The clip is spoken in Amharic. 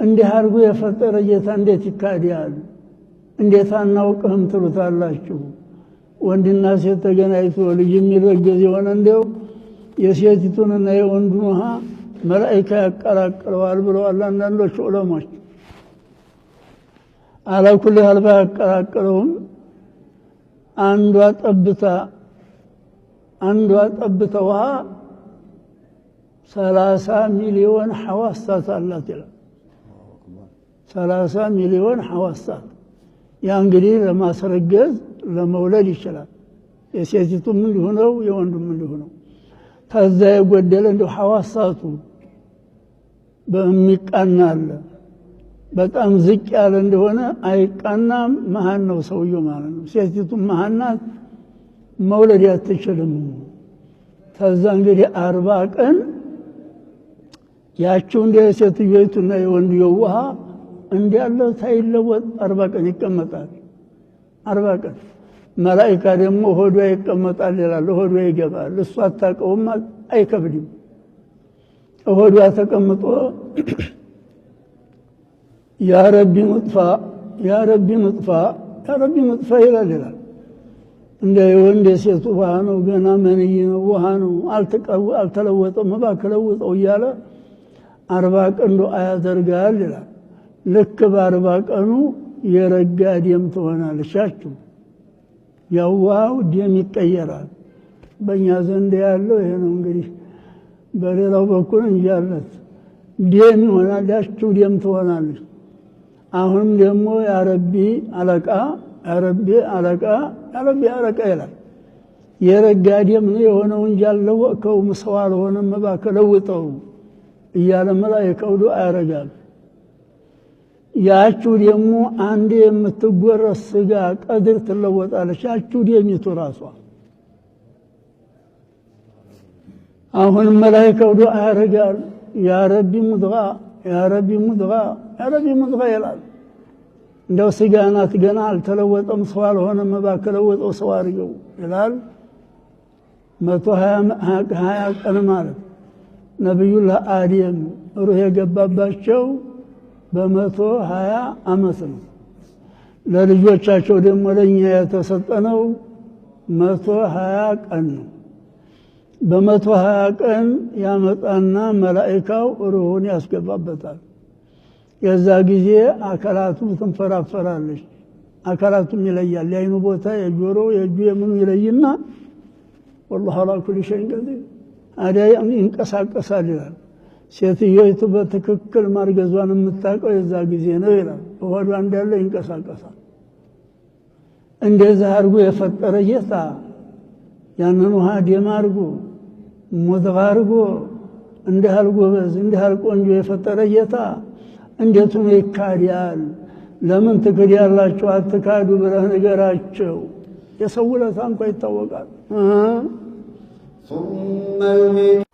እንዲህ አድርጎ የፈጠረ ጌታ እንዴት ይካዳል? እንዴት አናውቅህም ትሉታላችሁ? ወንድና ሴት ተገናኝቶ ልጅ የሚረገዝ የሆነ እንደው የሴቲቱንና የወንዱን ውሃ መላኢካ ያቀላቅለዋል ብለዋል አንዳንዶቹ ዑለሞች። አላኩል ያህል ባያቀላቅለውም አንዷ ጠብታ ውሃ 30 ሚሊዮን ሐዋሳት አላት ይላል። 30 ሚሊዮን ሐዋሳት። ያ እንግዲህ ለማስረገዝ ለመውለድ ይችላል። የሴቲቱም እንዲሁ ነው፣ የወንዱም እንዲሁ ነው። ከዛ የጎደለ እንደው ሐዋሳቱ በሚቃና አለ። በጣም ዝቅ ያለ እንደሆነ አይቃናም፣ መሃን ነው ሰውየው ማለት ነው። ሴቲቱም መሃን ናት፣ መውለድ አትችልም። ከዛ እንግዲህ 40 ቀን ያቸው እንደ ሴትዮይቱና የወንድየው ውሃ እንዲያለ ሳይለወጥ 40 ቀን ይቀመጣል። 40 ቀን መላኢካ ደግሞ ሆዷ ይቀመጣል ይላል። ሆዷ ይገባል። እሷ አታውቀውም፣ አይከብድም። ሆዷ ተቀምጦ ያ ረቢ ንጥፋ፣ ያ ረቢ ንጥፋ፣ ያ ረቢ ንጥፋ ይላል ይላል። እንደ የወንድ የሴቱ ውሃ ነው፣ ገና መንይ ነው፣ ውሃ ነው፣ አልተለወጠም፣ እባክህ ለውጠው እያለ 40 ቀን ዱዓ ያደርጋል ይላል። ልክ በ40 ቀኑ የረጋ ደም ትሆናለች። ያችው ያው ደም ይቀየራል። በእኛ ዘንድ ያለው ይሄ ነው። እንግዲህ በሌላው በኩል እንጃለት ደም ይሆናል፣ ያችው ደም ትሆናለች። አሁንም ደግሞ ያ ረቢ አለቃ፣ ያ ረቢ አለቃ፣ ያ ረቢ አለቃ ይላል። የረጋ ደም ነው የሆነው እንጂ አልለወጥከውም፣ ሰው አልሆነም፣ እባክህ ለውጠው እያለ መላኢካው ዱዓ ያደርጋል። ያችው ደግሞ አንዴ የምትጎረስ ስጋ ቀድር ትለወጣለች። ያችው ደሚቱ ራሷ አሁንም መላኢካው ዱዓ ያደርጋል። ያ ረቢ ሙድጋ፣ ያ ረቢ ሙድጋ፣ ያ ረቢ ሙድጋ ይላል። እንደው ስጋ ናት ገና አልተለወጠም፣ ሰው አልሆነም፣ እባክህ ለውጠው ሰው አድርገው ይላል። 120 ቀን ማለት ነብዩላህ አደም ሩህ የገባባቸው በ120 ዓመት ነው። ለልጆቻቸው ደግሞ ለኛ የተሰጠነው 120 ቀን ነው። በ120 ቀን ያመጣና መላኢካው ሩሁን ያስገባበታል። የዛ ጊዜ አካላቱ ትንፈራፈራለች። አካላቱም ይለያል። የአይኑ ቦታ፣ የጆሮ፣ የእጁ፣ የምኑ ይለይና ወላሁ ዐላ ኩሊ ሸይን ቀዲር አዲያ ይንቀሳቀሳል ይላል። ሴትዮይቱ በትክክል ማርገዟን የምታውቀው የዛ ጊዜ ነው ይላል። በሆዷ እንዳለ ይንቀሳቀሳል። እንደዛ አድርጎ የፈጠረ ጌታ ያንን ውሃ ደም አድርጎ ሙድጋ አድርጎ እንዲህ አልጎበዝ እንዲህ አልቆንጆ የፈጠረ ጌታ እንዴት ሆኖ ይካዳል? ለምን ትክዳላችሁ? አትካዱ ብለህ ንገራቸው። የሰው ውለታ እንኳ ይታወቃል። ثم يميت